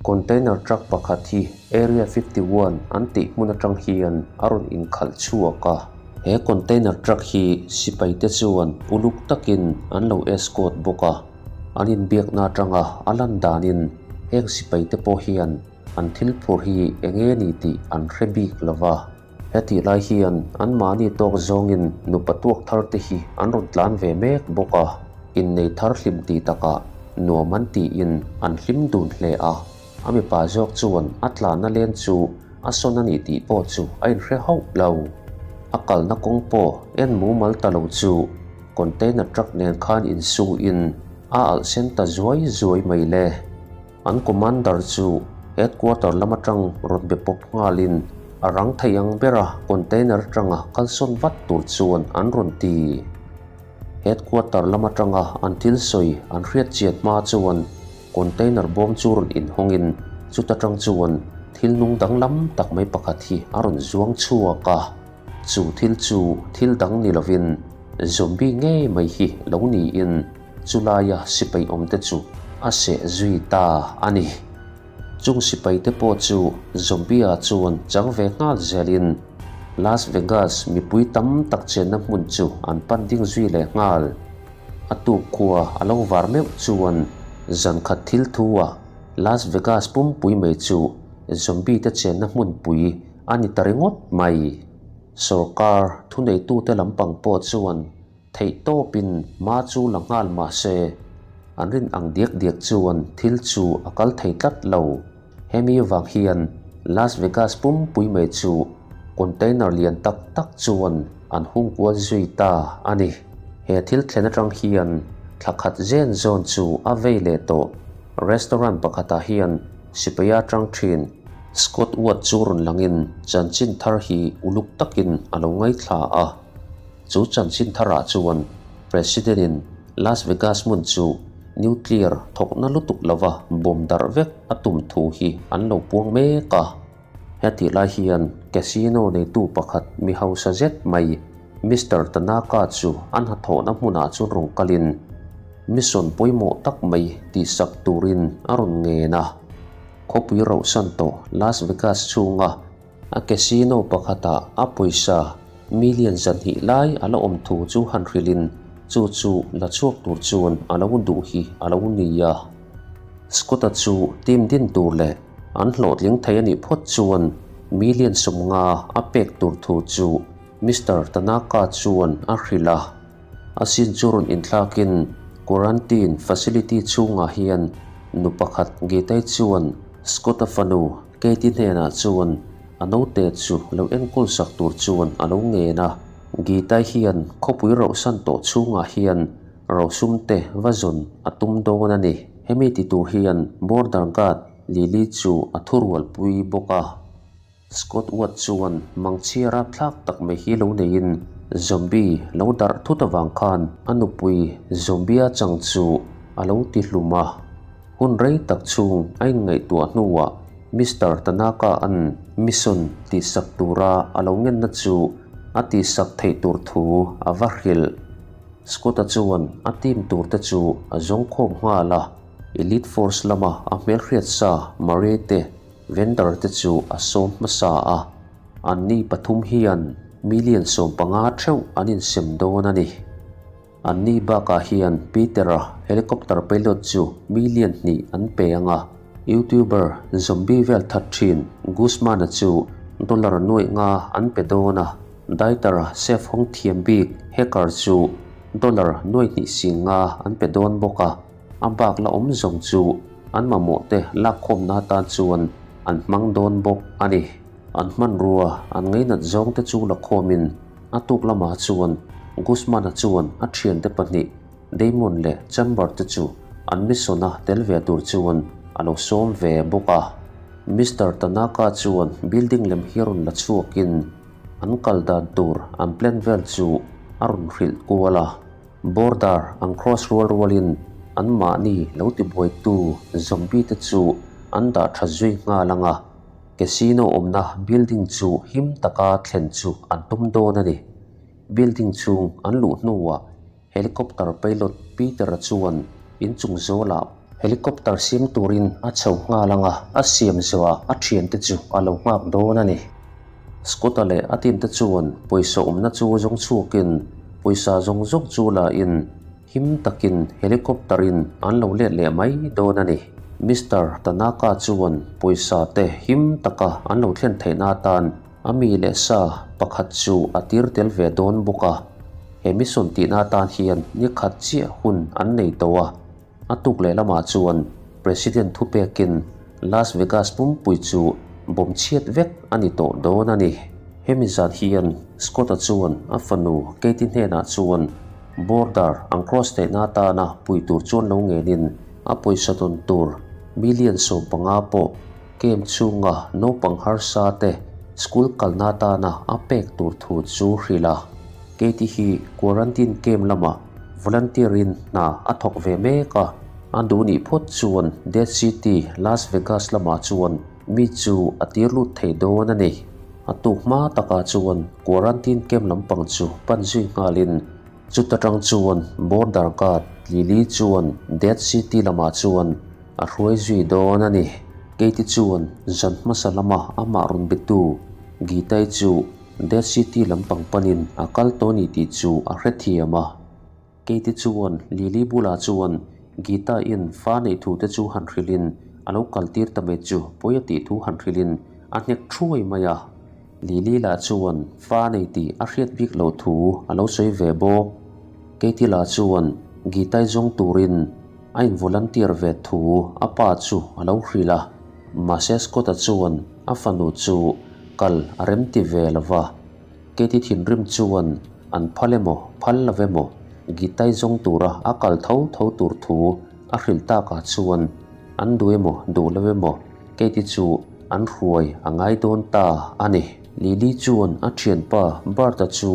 Container truck pakhat hi Area 51 an tih hmun atang hian a rawn inkhalh chhuak a. He container truck hi sipai te chuan uluk takin an lo escort bawk a. An inbiakna atanga a lan danin heng sipai te pawh hian an thil phur hi enge ni tih an hre bik lo va. Hetih lai hian anmahni tawk zawngin nupa tuak thar te hi an rawn tlan ve mek bawk a, innei thar hlim tih takah nuam an tiin an hlim dun hle a, a mipa zawk chuan a tlanna len chu a sawn a ni tih pawh chu a inhre hauh lo. A kalna kawng pawh en mumal ta lo chu container truck nen khan insuin a alh sen ta zuai zuai mai le. An commander chu headquarter lam atang rawn be pawp nghalin a rang thei ang bera container atanga kalsawn vat tur chuan an rawn ti. Headquarter lam atanga an thil sawi an hriat chian hma chuan container bawm chu rawn inhawngin chuta tang chuan thil nung danglam tak mai pakhat hi a rawn zuang chhuak a. Chu thil chu thil dang ni lovin zombie ngei mai hi lo niin chulaia sipai awmte chu a seh zui ta a ni. Chung sipaite pawh chu zombie-a chuan chang ve nghal zelin Las Vegas mipui tam tak chenna hmun chu an pan ding zui leh nghal. A tuk khua a lo var meuh chuan zan khat thil thu-ah Las Vegas pumpui mai chu zombie-te chenna hmunpui a ni ta ringawt mai. Sorkar thuneitute lampang pawh chuan theih tawpin hma chu la nghal mah se, an rin ang diak diak chuan thil chu a kal thei tlat lo. Hemi vang hian Las Vegas pumpui mai chu container lian tak tak chuan an hung kual zui ta a ni. He thil thlen atang hian thla khat zen zawn chu a vei leh tawh. Restaurant pakhatah hian sipaia tang thin Scott Watt chu rawn langin chanchin thar hi uluk takin a lo ngaithla a. Chu chanchin tharah chuan President-in Las Vegas hmun chu nuclear thawkna lutuk lova bawm darh vek a tum thu hi an lo puang mek a. Hetih lai hian casino neitu pakhat mi hausa zet mai Mister Tanaka chu a hnathawhna hmunah chuan rawn kalin mission pawimawh tak mai tihsak turin a rawn ngen a. Khawpui rohsan tawh Las Vegas chhunga a casino pakhatah a pawisa million 200 lai a la awm thu chu han hrilhin chu chu la chhuak tur chuan a lo duh hi a lo ni a. Scott-a chu team din tur leh an hlawhtling thei a nih phawt chuan million 50 a pek tur thu chu Mister Tanaka chuan a hrilh a. A sin chu rawn inthlakin quarantine facility chhungah hian nu pakhat Gitei chuan Scott-a fanu Katie hnenah chuan a naute chu lo enkawl sak tur chuan a lo ngen a. Gitei hian khawpui rohsan tawh chhungah hian rosum te va zawn a tum dawn a ni. Hemi ti tur hian border guard Lily chu a thurualpui bawk a. Scott Watt chuan mangchhia rapthlak tak mai hi lo neiin zombie lo darh thut avang khan a nupui zombie-a chang chu a lo ti hlum a. Hun rei tak chhung a inngaihtuah hnuah Mister Tanaka-a'n mission tihsak tura a lo ngenna chu a tihsak theih tur thu a va hrilh. Scott-a chuan a team turte chu a zawngkhawm nghal a, Elite Force lama a hmelhriatsa Murray te Vendor te chu a sawm hmasa a, anni pathum hian million 15 theuh an insem dawn a ni. Anni bakah hian Peter-a helicopter pilot chu million 2 an pe ang a, YouTuber zombie vel that thin Guzman-a chu dollar 500 an pe dawn a, Dieter-a safe hawng thiam bik hacker chu dollar 250,000 an pe dawn bawk a. A bak la awm zawng chu an mamawh te lakkhawmna atan chuan an hmang dawn bawk a ni. An hmanrua an ngainat zawng te chu lakhawmin a tuk lamah chuan Guzman-a chuan a thiante pahnih Damon leh Chamber te chu an mission-a tel ve tur chuan a lo sawm ve bawk a. Mister Tanaka chuan building lem hi rawn la chhuakin an kal dan tur an plan vel chu a rawn hrilh kual a. Border an cross rual rualin an mahni lo tibuaitu zombie te chu an dah tha zui nghal ang a, casino awmna building chu him taka thlen chu an tum dawn a ni. Building chhung an luh hnuah helicopter pilot Peter-a chuan inchung zawlah Helicopter siam turin a chho nghal ang a, a siam zawhah a thiante chu a lo nghak dawn a ni. Scott-a leh a team te chuan pawisa awmna chu zawng chhuakin pawisa zawng zawng chu la in him takin helicopter in an lo let leh mai dawn a ni. Mister Tanaka chuan pawisa te him taka an lo thlen theihna atan a mi leh sa pakhat chu a tir tel ve dawn bawk a. He mission tihna atan hian ni khat chiah hun an nei tawh a. A tuk leh lamah chuan President thupekin Las Vegas pumpui chu bawm chhiat vek a ni tawh dawn a ni. Hemi zan hian Scott-a chuan a fanu Katie hnenah chuan border an cross theihna atana pui tur chuan lo ngenin a pawisa tawn tur million 15 pawh camp chhunga naupang harsa te school kalna atana a pek tur thu chu hrilh a. Katie hi quarantine camp lamah Volunteer in hna a thawk ve mek a, a duh nih phawt chuan Death City, Las Vegas lamah chuan mi chu a tir lut thei dawn a ni. A tuk hma takah chuan quarantine camp lampang chu pan zui nghalin chuta tang chuan border guard Lily chuan Death City lamah chuan a hruai zui dawn a ni. Katie chuan zan hmasa lama amah rawn betu Gita-i chu Death City lampang panin a kal tawh a ni tih chu a hrethiam a. Katie chuan Lily bulah chuan Gita-in fa neih thu te chu han hrilhin a lo kal tir ta mai chu pawi a tih thu han hrilhin a hnek thuai mai a. Lily lah chuan fa nei tih a hriat bik loh thu a lo sawi ve bawk. Katie lah chuan Gita-i zawng turin a in volunteer ve thu a pa chu a lo hrilh a. Mahse Scott-a chuan a fanu chu kal a rem ti ve lo va, Katie thinrim chuan an phal emaw phal lo emaw Gitai zawng tura a kal tho tho tur thu a hrilh takah chuan an duh emaw duh lo emaw Katie chu an hruai a ngai dawn ta a ni. Lily chuan a thianpa Bart-a chu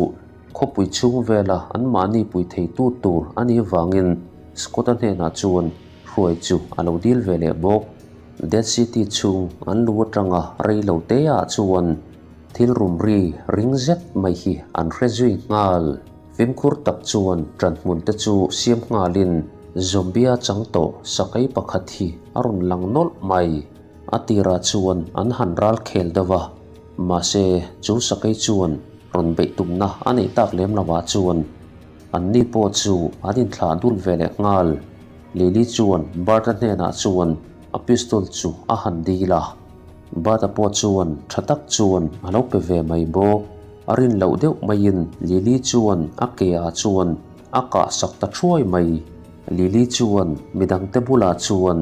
khawpui chhung vela anmahni pui theitu tur a nih vangin Scott-a hnenah chuan hruai chu a lo dil ve leh bawk. Death City chhung an lu atanga rei lo te ah chuan thil rum ri ring zet mai hi an hre zui nghal. Fimkhur tak chuan ṭanhmun te chu siam nghalin Zombie-a chang tawh sakei pakhat hi a rawn lang nawlh mai. A tirah chuan an han ral khel deuh a, mahse chu sakei chuan rawn beih tumna a neih tak lem lovah chuan Anni pawh chu an inthlah dul ve leh nghal. Lily chuan Bart-a hnenah chuan a pistol chu a han dil a. Bart-a pawh chuan tha tak chuan a lo pe ve mai bawk. A rin loh deuh maiin Lily chuan a ke ah chuan a kah sak ta thuai mai. Lily chuan midangte bulah chuan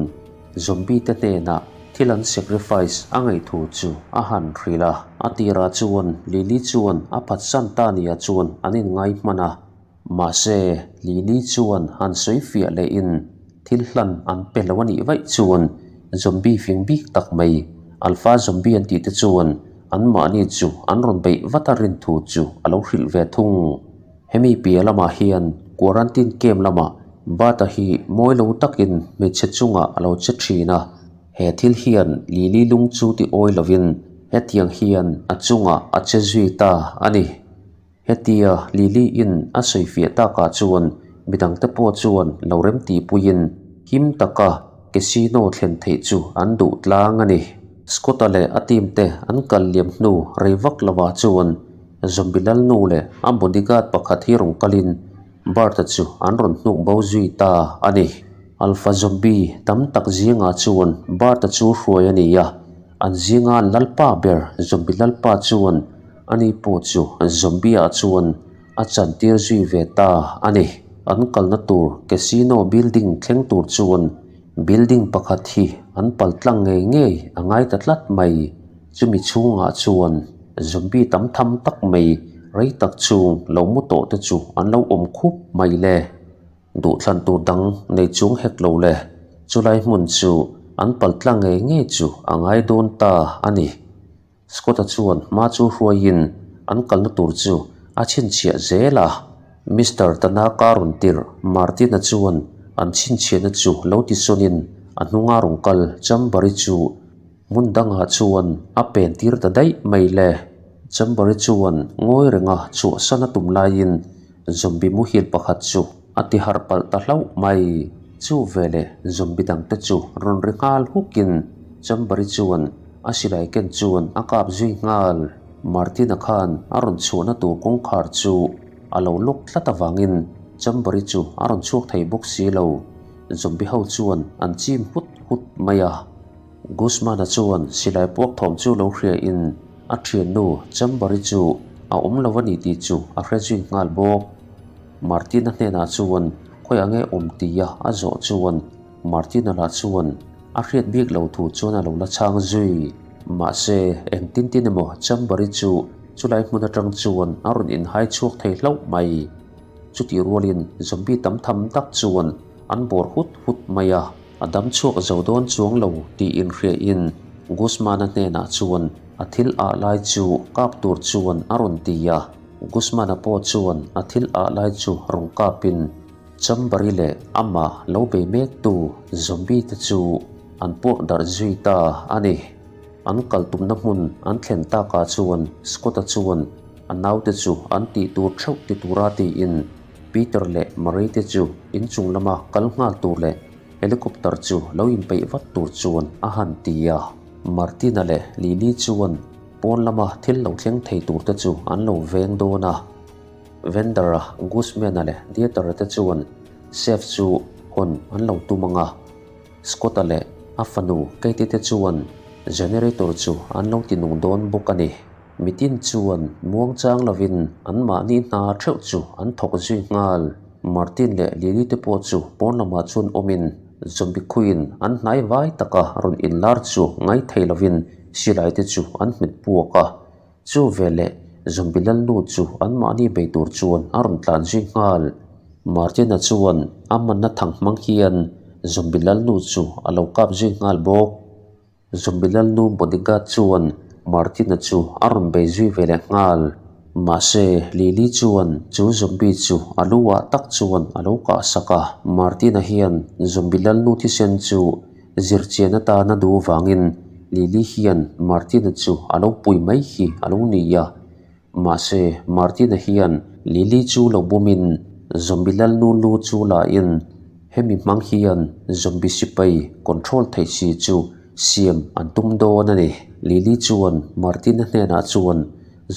Zombie te hnenah thil an sacrifice a ngaih thu chu a han hrilh a. A tirah chuan Lily chuan a phatsan ta nia chuan an inngai hman a. Mahse, Lily chuan han sawi fiah lehin thil hlan an pe lo a nih vaih chuan zombie fing bik tak mai, Alpha zombie an tih te chuan anmahni chu an rawn beih vat a rin thu chu a lo hrilh ve thung. Hemi piah lamah hian quarantine camp lamah Bata hi mawi lo takin hmeichhe chungah a lo che thin a, he thil hian Lily lung chu ti awi lovin hetiang hian a chungah a che zui ta a ni. Hetia Lily in a sawi fiah takah chuan midangte pawh chuan lo remtihpuiin him taka casino thlen theih chu an duh tlang a ni. Scott-a leh a team te an kal liam hnu rei vak lovah chuan Zombie Lalnu leh a bodyguard pakhat hi rawn kalin Bart-a chu an rawn hnuk bo zui ta a ni. Alpha Zombie tam tak zingah chuan Bart-a chu hruai a ni a, an zinga an lalpa ber Zombie Lalpa chuan ani pawh chu Zombie-ah chuan a chantir zui ve ta a ni. An kalna tur Casino building thleng tur chuan building pakhat hi an pal tlang ngei ngei a ngai ta tlat mai. Chumi chhungah chuan zombie tam tham tak mai rei tak chung lo mu tawh te chu an lo awm khup mai le. Duhthlan tur dang nei chung hek lo le. Chulai hmun chu an pal tlang ngei ngei chu a ngai dawn ta a ni. Scott-a chuan hma chu hruaiin an kalna tur chu a chhinchhiah zel a. Mister Tanaka rawn tirh Martin-a chuan an chhinchhiahna chu lo tisawnin a hnunga rawn kal Chambari chu Hmun dangah chuan a pen tir ta daih mai le. Chambari chuan ngawi renga chhuahsan a tum laiin zombie muhil pakhat chu a ti harh palh ta hlauh mai. Chu veleh zombie dangte chu rawn ri nghal hukin Chambari chuan a silai ken chuan a kap zui nghal. Martina khan a rawn chhuahna tur kawngkhar chu a lo lock tlat avangin Chambari chu a rawn chhuak thei bawk si lo. Zombie ho chuan an chim hut hut mai a. Guzman-a chuan silai puak thawm chu lo hria in a thiannu Chambari chu a awm lo a ni tih chu a hre zui nghal bawk. Martina hnenah chuan khawiah nge awm tia a zawh chuan Martina lah chuan a hriat bik lo thu chuan a lo la chhang zui. Mahse, engtin tin emaw Chambari chu chulai hmun atang chuan a rawn inhai chhuak thei hlauh mai. Chutih rualin zombie tam tham tak chuan an bawr hut hut mai a, a dam chhuak zo dawn chuang lo tih inhriain Guzman-a hnenah chuan a thil ah lai chu kap tur chuan a rawn ti a. Guzman-a pawh chuan a thil ah lai chu rawn kapin Chambari leh amah lo bei mektu zombie te chu an puak darh zui ta a ni. An kal tumna hmun an thlen takah chuan Scott-a chuan a naute chu an tih tur theuh ti tura tiin Peter leh Murray te chu inchung lama kal nghal tur leh helicopter chu lo inpeih vat tur chuan a han ti a. Martina leh Lily chuan pawn lama thil lo thleng thei tur te chu an lo veng dawn a. Vendor-a, Guzman-a leh Dieter-a te chuan safe chu hawn an lo tum ang a. Scott-a leh a fanu Katie te chuan generator chu an lo ti nung dawn bawk a ni. Mitin chuan muangchang lovin anmahni hna theuh chu an thawk zui nghal. Martin leh Lily te pawh chu pawn lamah chuan awmin zombie khuiin an hnai vai taka rawn inlar chu ngaithei lovin silai te chu an hmet puak a. Chu veleh zombie lalnu chu anmahni bei tur chuan a rawn tlan zui nghal. Martin-a chuan a manna thang hmang hian zombie lalnu chu a lo kap zui nghal bawk. Zombie lalnu bodyguard chuan Martin-a chu a rawn bei zui ve leh nghal. Mahse, Lily chuan chu zombie chu a lu ah tak chuan a lo kah sak a. Martin-a hian zombie lalnu thisen chu zirchian atana duh vangin Lily hian Martin-a chu a lo pui mai hi a lo ni a. Mahse, Martin-a hian Lily chu lo bumin zombie lalnu lu chu lahin hemi hmang hian zombie sipai control theih si chu siam an tum dawn a ni. Lily chuan Martin-a hnenah chuan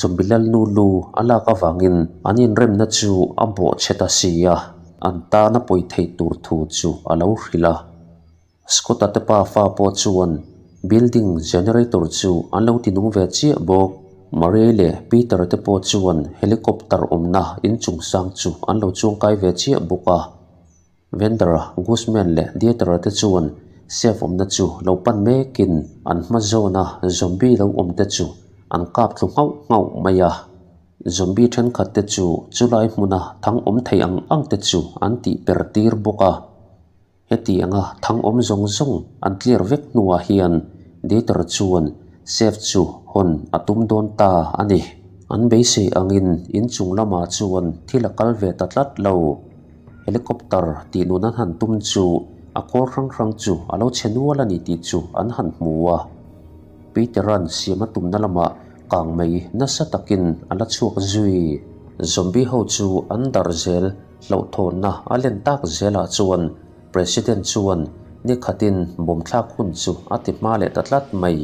zombie lalnu lu a lak avangin an inremna chu a bawhchhe ta si a, an tana pawi theih tur thu chu a lo hrilh a. Scott-a te pa fa pawh chuan building generator chu an lo ti nung ve chiah bawk. Murray leh Peter te pawh chuan helicopter awmna inchung sang chu an lo chuangkai ve chiah bawk a. Vendor-a, Guzman leh Dieter-a te chuan safe awmna chu lo pan mekin an hma zawna zombie lo awm te chu an kap thlu nghauh nghauh mai a. Zombie thenkhat te chu chulai hmuna thang awm thei ang ang te chu an tih per tir bawk a. Heti anga thang awm zawng zawng an clear vek hnuah hian Dieter chuan safe chu hawn a tum dawn ta a ni. An beisei angin inchung lamah chuan thil a kal ve ta tlat lo. Helicopter tih nun an han tum chu a kawl hrang hrang chu a lo chhe nual a ni tih chu an han hmu a. Peter-a'n siam a tumna lamah kang mai nasa takin a la chhuak zui. Zombie ho chu an darh zel Hlauhthawnna a len tak zelah chuan President chuan ni khatin bawmthlak hun chu a ti hma leh ta tlat mai.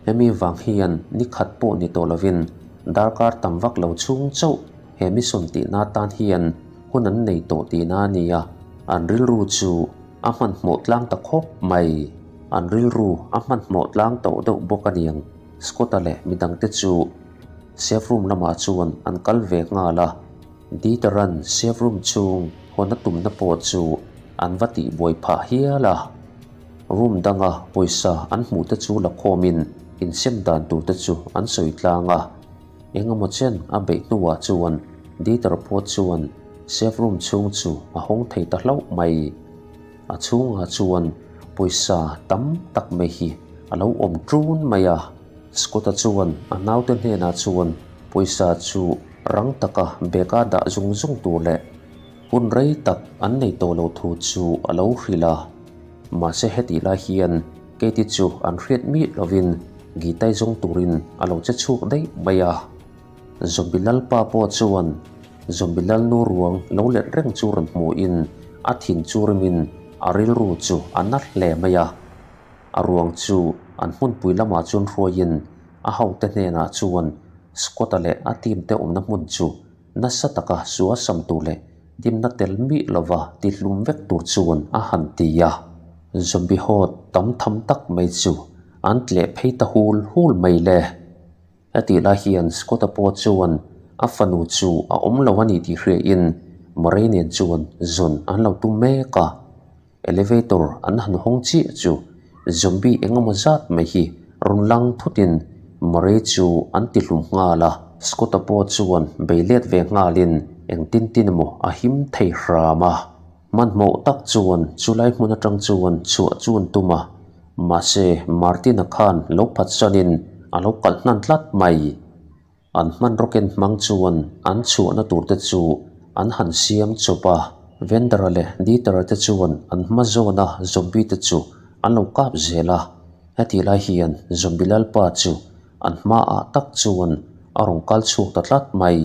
Hemi vang hian ni khat pawh ni tawh lovin darkar tam vak lo chhung chauh he mission tihna tan hian hun an nei tawh tihna a ni a, an rilru chu a hmanhmawh tlang ta khawp mai. An rilru a hmanhmawh tlang tawh deuh bawk a niang. Scott-a leh midangte chu safe room lamah chuan an kal ve nghal a. Dieter-a'n safe room chhung hawn a tumna pawh chu an va tihbuai phah hial a. Room danga pawisa an hmuh te chu la khawmin insem dan tur te chu an sawi tlang a. Engemaw chen a beih hnuah chuan Dieter pawh chuan safe room chhung chu a hawng thei ta hlauh mai. A chhungah chuan pawisa tam tak mai hi a lo awm ṭun mai a. Scott-a chuan a naute hnenah chuan pawisa chu rang taka bag-a dah zung zung tur leh hun rei tak an nei tawh lo thu chu a lo hrilh a. Mahse hetih lai hian Katie chu an hriat miah lovin Gitai zawng turin a lo che chhuak daih mai a. Zombie lalpa pawh chuan Zombie lalnu ruang lo let reng chu rawn hmuhin a thin chu rimin. a rilru chu a na hle mai a. A ruang chu an hmunpui lamah chuan hruaiin a hote hnenah chuan Scott-a leh a team te awmna hmun chu nasa taka sual sam tur leh dimna tel mih lova tihlum vek tur chuan a han ti a. Zombie hawt tam tham tak mai chu an tleh phei ta hul hul mai le. Hetih lai hian Scott-a pawh chuan a fanu chu a awm lo a ni tih hriain Murray nen chuan zawn an lo tum mek a. Elevator an han hawng chiah chu zombie eng emaw zat mai hi rawn lang thutin Murray chu an ti hlum nghal a. Scott-a pawh chuan bei let ve nghalin engtin tin emaw a him thei hram a. Hmanhmawh tak chuan chulai hmun atang chuan chhuah chu an tum a, mahse Martin-a khan lo phatsanin a lo kalh hnan tlat mai. An hmanraw ken hmang chuan an chhuahna tur te chu an han siam chawp a, Vendor-a leh Dieter-a te chuan an hma zawna zombie te chu an lo kap zel a, hetih lai hian zombie lalpa chu an hmaah tak chuan a rawn kal chhuak ta tlat mai.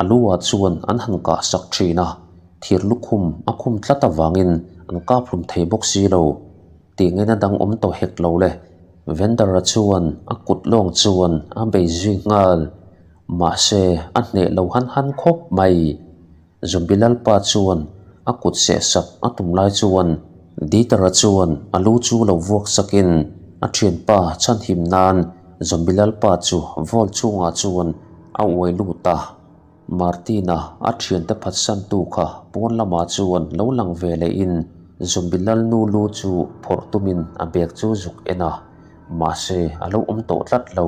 A lu-ah chuan an han kah sak thin a, thir lukhum a khum tlat avangin an kap hlum thei bawk si lo. Tih ngaihna dang awm tawh hek lo le. Vendor-a chuan a kut lawng chuan a bei zui nghal. Mahse, a hneh lo han han khawp mai. Zombie lalpa chuan a kut seh sak a tum lai chuan Dieter-a chuan a lu chu lo vuak sakin a thianpa chhanhim nan Zombie lalpa chu vawl chhungah chuan a uai lut a. Martina a thiante phatsantu kha pawn lamah chuan lo lang ve lehin Zombie lalnu lu chu phawrh tumin a bag chu zuk en a, mahse a lo awm tawh tlat lo.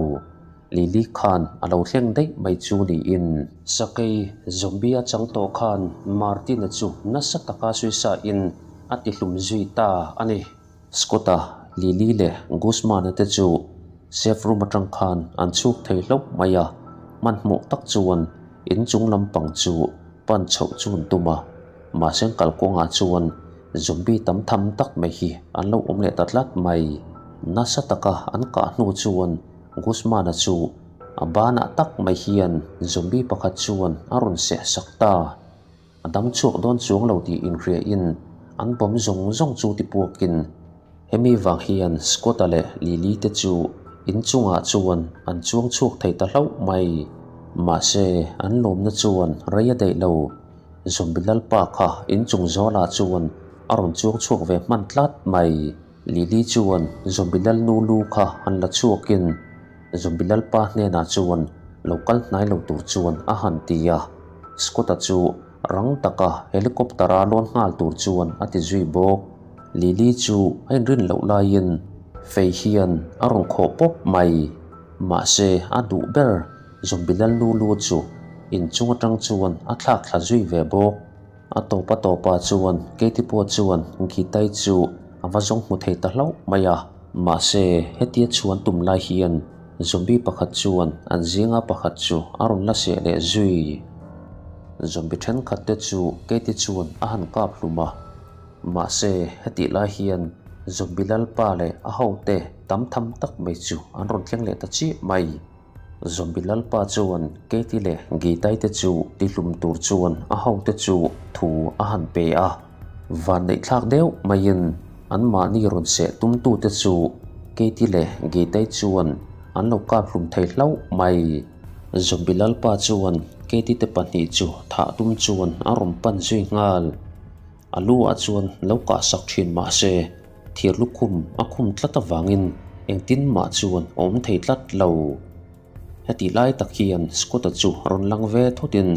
Lily khan a lo thleng daih mai chu niin. Sakei zombie a chang tawh khan Martin-a chu nasa taka suisain a tihlum zui ta a ni. Scott-a, Lily leh Guzman-a te chu safe room atang khan an chhuk thei hlauh mai a, hmanhmawh tak chuan inchung lampang chu pan chhoh chu an tum a, mahse an kalkawngah chuan zombie tam tham tak mai hi an lo awm leh ta tlat mai. Nasa taka an kah hnu chuan Guzman-a chu a banah tak mai hian zombie pakhat chuan a rawn seh sak ta. A dam chhuak dawn chuang lo tih inhriain an bawm zawng zawng chu tipuakin hemi vang hian Scott-a leh Lily te chu inchungah chuan an chuang chhuak thei ta hlauh mai. Mahse, an lawmna chuan rei a daih lo. Zombie lalpa kha inchung zawlah chuan a rawn chuang chhuak ve hman tlat mai. Lily chuan Zombie lalnu lu kha han la chhuakin Zombie lalpa hnenah chuan lo kal hnai lo tur chuan a han ti a. Scott-a chu rang taka helicopter-a lawn nghal tur chuan a ti zui bawk. Lily chu a inrin loh laiin fei hian a rawn khawh pawp mai. Mahse a duh ber Zombie lalnu lu chu inchung atang chuan a thlak thla zui ve bawk. A tawp a tawpah chuan Katie pawh chuan Gitai chu a va zawng hmu thei ta hlauh mai a. Mahse, hetia chhuan tum lai hian zombie pakhat chuan an zinga pakhat chu a rawn la seh leh zui. Zombie thenkhat te chu Katie chuan a han kap hlum a. Mahse, hetih lai hian zombie lalpa leh a hote tam tham tak mai chu an rawn thleng leh ta chiah mai. Zombie lalpa chuan Katie leh Gitai te chu tihlum tur chuan a hote chu thu a han pe a. Vanneihthlak deuh maiin anmahni rawn seh tumtute chu Katie leh Gitai chuan an lo kap hlum thei hlauh mai. Zombie lalpa chuan Katie te pahnih chu thah tum chuan a rawn pan zui nghal. A lu ah chuan lo kah sak thin mah se thir lukhum a khum tlat avangin engtin mah chuan a awm thei tlat lo. Hetih lai tak hian Scott-a chu rawn lang ve thutin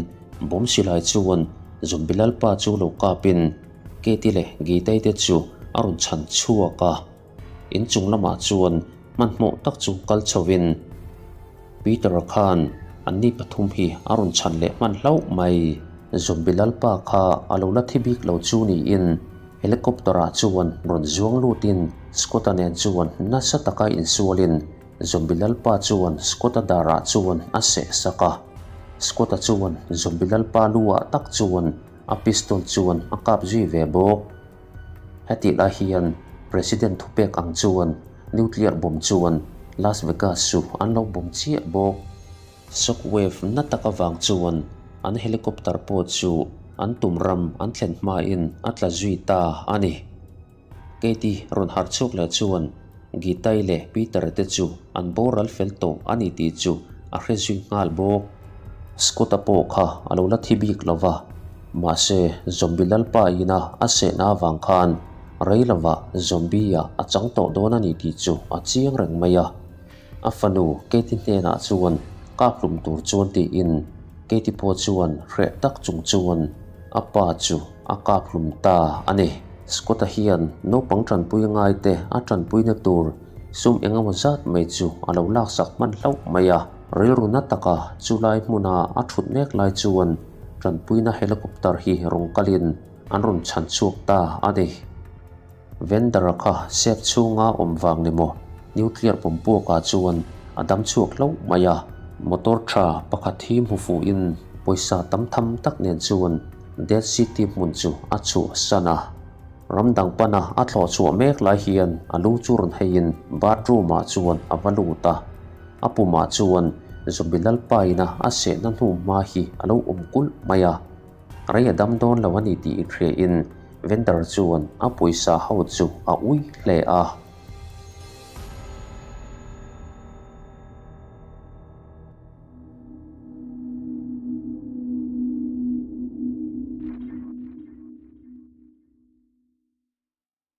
bawm silai chuan Zombie lalpa chu lo kapin Katie leh Gitei te chu a rawn chhan chhuak a. Inchung lamah chuan hmanhmawh tak chu kal chhovin Peter-a khan anni pathum hi a rawn chhan leh hman hlauh mai. Zombie lalpa kha a lo la thi bik lo chu niin helicopter-ah chuan rawn zuang lutin Scott-a nen chuan nasa taka insualin Zombie lalpa chuan Scott-a darah chuan a seh sak a. Scott-a chuan Zombie lalpa lu-ah tak chuan a pistol chuan a kap zui ve bawk. Hetih lai hian President thupek ang chuan nuclear bomb chuan Las Vegas chu an lo bomb chiah bawk. Shock wave na tak avang chuan an helicopter pawh chu an tum ram an thlen hmain a tla zui ta a ni. Katie rawn harh chhuak leh chuan Gitai leh Peter te chu an boral fel tawh a ni tih chu a hre zui nghal bawk. Scott-a pawh kha a lo la thi bik lo va, mahse zombie lalpa ina a sehna avang khan rei lovah zombie-ah a chang tawh dawn a ni tih chu a chiang reng mai a. A fanu Katie hnenah chuan kap hlum tur chuan tiin Katie pawh chuan hreh tak chung chuan a pa chu a kap hlum ta a ni. Scott-a hian naupang tanpui ngaite a tanpuina tur sum eng emaw zat mai chu a lo laksak hman hlauh mai a. Rilru na taka chulai hmuna a thut mek lai chuan tanpuina helicopter hi rawn kalin an rawn chhan chhuak ta a ni. Vendor-a kha safe chhunga awm vang ni maw? Nuclear bomb puakah chuan a dam chhuak hlauh mai a. Motor tha pakhat hi hmu fuhin pawisa tam tham tak nen chuan Dead City hmun chu a chhuahsan a. Ram dang pana a thlawh chhuah mek lai hian a lu chu rawn heiin bathroom-ah chuan a va lut a. A pumah chuan Zombie Lalpaina a sehna hnu hma hi a lo awm kulh mai a. Rei a dam dawn lo a ni tih inhriain Vendor chuan a pawisa ho chu a ui hle a.